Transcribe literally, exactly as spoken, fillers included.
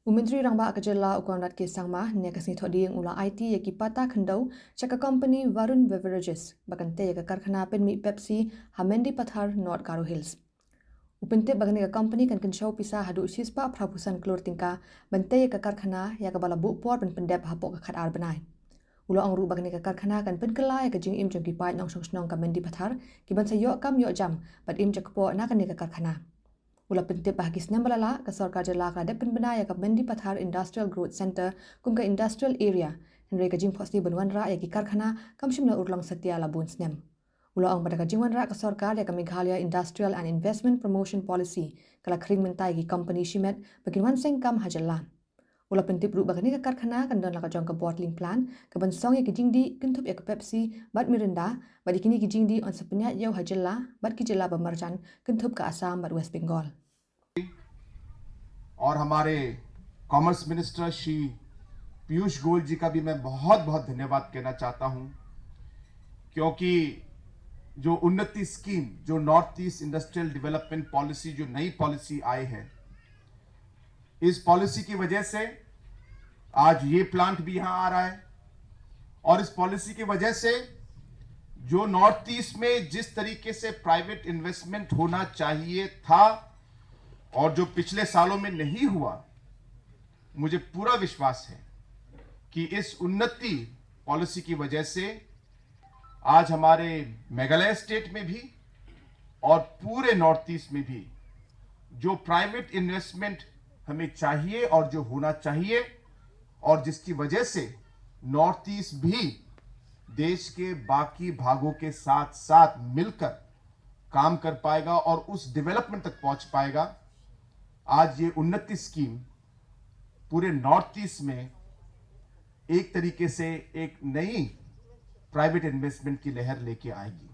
U Myntri Rangbah ka jylla u Conrad K Sangma, hynne ka sngi Thohdieng u la aiti ïa ki patta khyndew sha ka company Varun Beverages ba kan tei ïa ka karkhana pynmih Pepsi ha Mendipathar, North Garo Hills. U pyntip ba kane ka company kan kynshew pisa haduh shispah phra phew san klur tyngka ban tei ïa ka karkhana, ïa kaba la buh por ban pyndep hapoh ka khatar bnai. U la ong ruh ba kane ka karkhana kan pynkylla ïa ka jingim jong ki paid nongshong shnong ka Mendipathar, ki ban sa ïoh kam ïoh jam bad im jakpoh na kane ka karkhana. U la pyntip ba ha ki snem ba la leit, ka sorkar jylla ka la dep pynbna ïa ka Mendipathar Industrial Growth Centre kum ka industrial area, hynrei ka jingphohsniew ban wanrah ïa ki karkhana kam shym la urlong satia la bun snem. U la ong ba da ka jingwanrah ka sorkar ïa ka Meghalaya Industrial and Investment Promotion Policy, ka la khring mynta ïa ki company shimet ba kin wan seng kam ha jylla. U la pyntip ruh ba kane ka karkhana kan don la ka jong ka bottling plant, ka ban song ïa ki jingdih kynthup ïa ka Pepsi bad Mirinda, bad ïa kine ki jingdih yn sa pynïaid ïew ha jylla bad ki jylla ba marjan kynthup ka Assam bad West Bengal. और हमारे कॉमर्स मिनिस्टर श्री पीयूष गोयल जी का भी मैं बहुत बहुत धन्यवाद कहना चाहता हूं, क्योंकि जो उन्नति स्कीम, जो नॉर्थ ईस्ट इंडस्ट्रियल डेवलपमेंट पॉलिसी, जो नई पॉलिसी आई है, इस पॉलिसी की वजह से आज ये प्लांट भी यहां आ रहा है। और इस पॉलिसी की वजह से जो नॉर्थ ईस्ट में जिस तरीके से प्राइवेट इन्वेस्टमेंट होना चाहिए था और जो पिछले सालों में नहीं हुआ, मुझे पूरा विश्वास है कि इस उन्नति पॉलिसी की वजह से आज हमारे मेघालय स्टेट में भी और पूरे नॉर्थ ईस्ट में भी जो प्राइवेट इन्वेस्टमेंट हमें चाहिए और जो होना चाहिए, और जिसकी वजह से नॉर्थ ईस्ट भी देश के बाकी भागों के साथ साथ मिलकर काम कर पाएगा और उस डेवलपमेंट तक पहुंच पाएगा। आज ये उन्नति स्कीम पूरे नॉर्थ ईस्ट में एक तरीके से एक नई प्राइवेट इन्वेस्टमेंट की लहर लेके आएगी।